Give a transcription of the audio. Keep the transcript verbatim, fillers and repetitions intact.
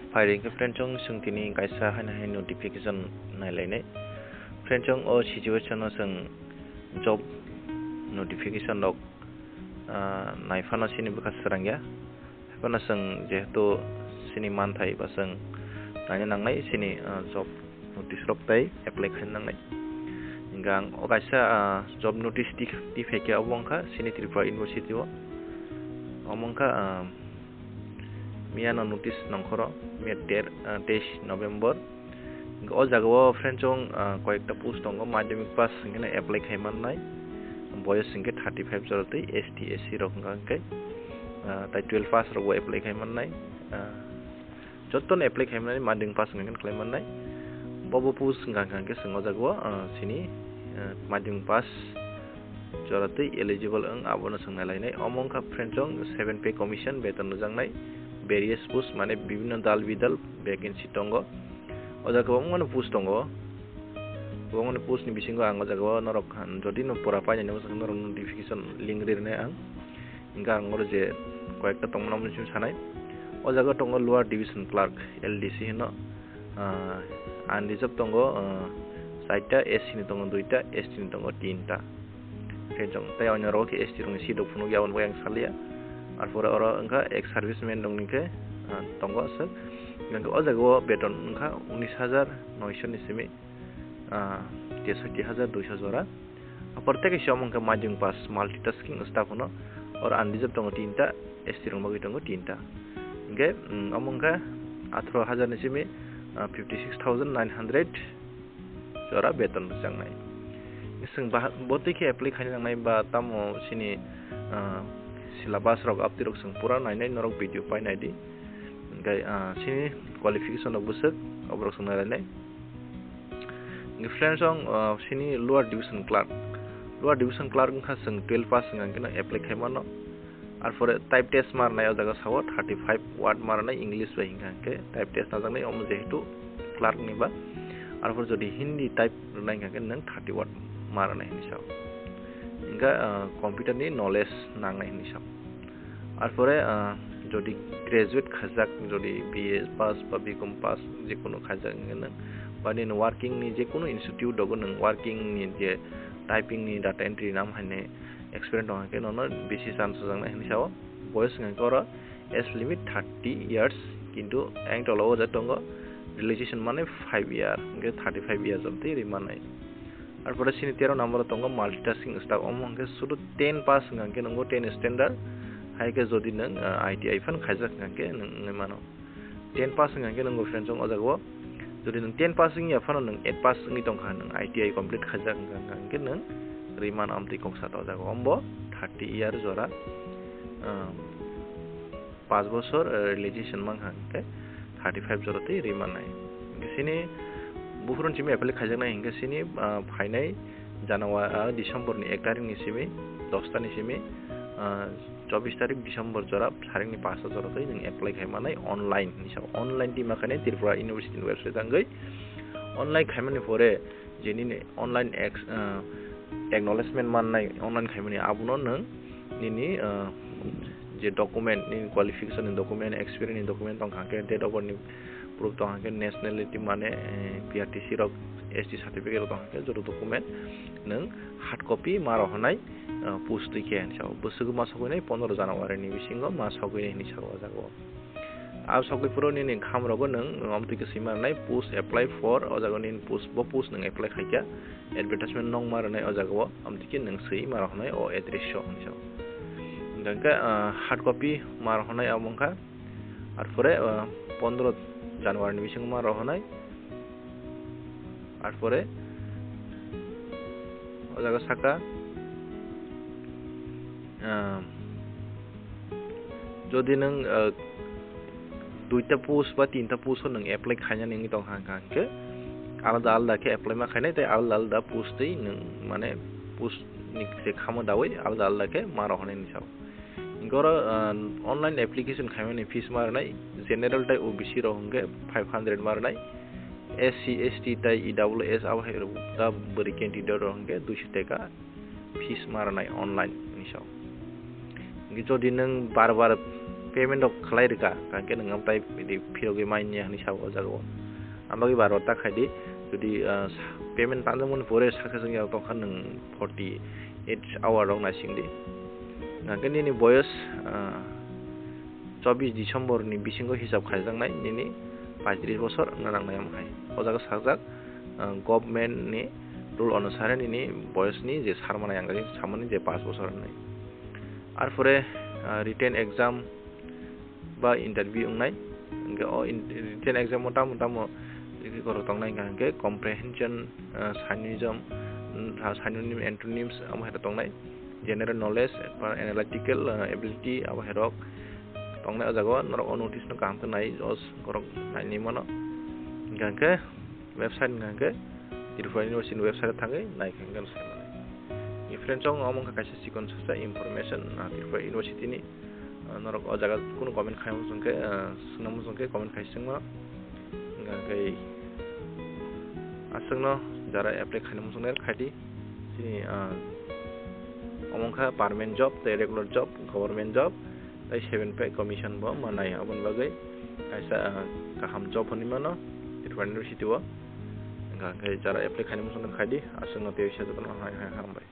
Phaidi khe friend chong, chwng tini kaisa haino hai notification nailainai. Friend chong, o situation o chwng job notification rok, ah, naiphano chini bwkha swrangya. Haiphano chwng jehetu chini manthai ba chwng naina nangnai chini, ah, job notice rok tei apply khaina nangnai. Hingkha ang o kaisa, ah, job notice ti, ti phaikha, obo wngkha chini Tripura University o. Omo wngkha, ah, miyano notice nongkhoro, miya ter, ah, teis November. Hingkha o jaga o friend chong, ah, koyekta post tongo, madhyamik pass hingkheno apply khai mannai. Boyos hingkhe thirty five jora twi S T, S C rok hingkha hingkhe, ah, tai twelve pass rokbo apply khai mannai. Ah, Jottono apply khaimani madhyamik pass hwnka khe khlai mannai. Bobo post hwnka hwnka khe chwng o jaga o, ah, chini, ah, madhyamik pass jora twi eligible wng abono chwng nailainai. Omo wngkha friend chong seven pay commission beton rwjaknai. Various post mane bibhinno dal bidal vacancy tongo. O jaga o kwbangmano post tongo. Kwbangmani post ni bisingo ang o jaga o norok, ah, jodi no pura painani wngkha khe norok notification link rinai ang. Hingkha ang oro je koyekta tongmani omo chwng sanai. O jaga tongo Lower Division Clerk, L D C hino. Ah, unreserved tongo, ah, chaita, S C ni tongo duita, S T ni tongo tinta. Khe chwng tei onyo rogo khe S T rokni seat rok phunukya, aboni bagwi ang salia. Arpore oro wngkha ex serviceman rokni khe, ah, tongo aswk. Hingkha o jaga o beton wngkha unis hajar noisho ni simi, ah, tesoti hajar duisho jora. Apor tei kaisa omo wngkha madhyamik pass multitasking staff hwno, oro unreserved tongo tinta, S T rokni bagwi tongo tinta. Hingkhe, mm, omo wngkha atharo hajar ni simi, ah, fifty six thousand nine hundred jora beton rwjaknai. Chwng baha-, bo twi khe apply khaina nangnai ba tamo chini, ah, syllabus rok, aptwi rok chwng pura nainai, norok video pai naidi. Hingkhe, ah, chini qualification rok bwswk, oborok chwng nailainai. Hingkhe friends, ang, ah, chini Lower Division Clerk. Lower Division Clerk wngkha chwng twelve pass hwnka hwnkhe no apply khai mano. Arpore type test ma rwnai o jaga sao thirty five word ma rwnai English bai hwnka hwnkhe type test najaknai omo jehetu clerk ni ba. Arpore jodi Hindi type rwnai hwnka hwnkhe nwng thirty word ma rwnai hinwi sao. Hingkha, ah, computer ni knowledge nangnai hinwi sao. Arpore, ah, jodi graduate khaijak, jodi B A pass ba B Com pass jekunu khaijak hwnka nwng, ba nini working ni jekunu institute rogo nwng working ni je typing ni data entry nam haine experience tong hwnkhe nono bisi chance rwjaknai hinwi sao. Boyos hwnkhe oro age limit thirty years, kintu ayang tola o ja tongo relaxation mane five year, hwnkhe thirty five years obdi ri manai. Arpore chini tero number o tongo multitasking staff, omo hwnkhe sudu ten pass hwnka hwnkhe nwngo ten standard, hai khe jodi nwng, ah, I T I phan khaijak hwnka hwnkhe nwng wngwi mano. Ten pass hwnka hwnkhe nwng friends, o jaga o jodi nwng ten pass wngya phano nwng eight pass wngwi tongkha, nwng I T I complete khaijak hwnka hwnkhe nwng ri mano amtwi kok sata o jaga o. Ombo thirty year jora, ah, paanch bochor, ah, relaxation mankha hwnkhe thirty five jora twi ri mannai. Hwnkhe chini buphuru chini apply khaijaknai hwnkhe chini, ah, phainai January, ah, December ni ek tarik ni simi, dos ta ni simi, ah, chobbish tarik December jora, saringni pasta jora twi nwng apply khai manai online hinwi sao. Online twi ma khainai Tripura University ni website thangwi online khaimani pore je nini online ex-, ah, acknowledgement mannai online khaimani abono nwng nini, ah, je document, nini qualification ni document, experience ni document tongkha khe, date of birth ni proof tongkha khe, nationality mane, eh, P R T C rok, S T certificate rok tongkha khe, joto document nwng hard copy ma rohornai, eh, post twi khe hinwi sao. Bwswk ma sogwinai pondro January ni bisingo ma sogwinai hinwi sao o jaga o. Abo sogwi phuru nini kham rogo nwng, nwng amtwi khe swi ma rwnai post apply for, o jaga nini post, bo post nwng apply khaikha, advertisement nong ma rwnai o jaga o, amtwi khe nwng swi ma rohornai o address o hinwi sao. Hwnkhe, ah, hard copy ma rohornai abo wngkha. Arpore, ah, pondro January ni bisingo ma rohornai. Arpore o jaga saka, ah, jodi nwng, ah, duita post ba tinta post o nwng apply khainani wngwi tongkha hwnkha hwnkhe alada alada khe apply ma khainai tei alada alada post twi nwng mane post ni je khamo dawi alada alada khe ma rohornai hinwi sao. Hwnkhe oro, ah, online application khaimani fees ma rwnai, general tei O B C rok hwnkhe five hundred ma rwnai, S C, S T tei E W S abo hai rok da bwrwi candidate rok hwnkhe duiso teka fees ma rwnai online hinwi sao. Hwnkhe jodi nwng bar bar payment rok khlai rwkha, hwnkhe nwng amtai phirogwi manya hinwi sao o jaga o. Ang bagwi bar bar ta khaidi, jodi, ah, sa-, payment tanjakmani pore success wngya tongkha nwng forty eight hour rok naisingdi. Hwnkhe nini boyos, ah, chobbish December ni bisingo hisab khaijaknai nini paitris bosor wngna nangnai omo hai. O jaga sajak, ah, government ni rule onusare nini boyos ni je sarmanai ang samani je paanch bosor hinwi. Arpore, ah, written exam ba interview wngnai. Hwnkhe o in-, written exam o tamo tamo korok tongnai hwnkha hwnkhe comprehension, ah, synonym, ah, synonym, antonyms amo hai rok tongnai. General knowledge, ba analytical, ah, ability abo hai rok tongnai o jaga o norok o notice no kaham khe nai o borok nainwi mano. Hwnkha hwnkhe website hwnkha hwnkhe Tripura University ni website o thangwi naikha hwnkhe sai mano. Friends, o wngkha kaisa chikon sasa information, ah, Tripura University ni. Ah, norok o jaga kunu comment khai muchung khe, ah, swngna muchung khe comment khai swngma. Hwnkha khe aswkno jara apply khaina muchung nai khaidi. Chini, ah, omo wngkha permanent job tei regular job, government job tei seven pay commission bo manai. Aboni bagwi kaisa, ah, kaham job hinwi mano Tripura University o. Hwnkha khe jara apply khaina muchung nai khaidi, aswkno tei bisa jotono hai hai hambai.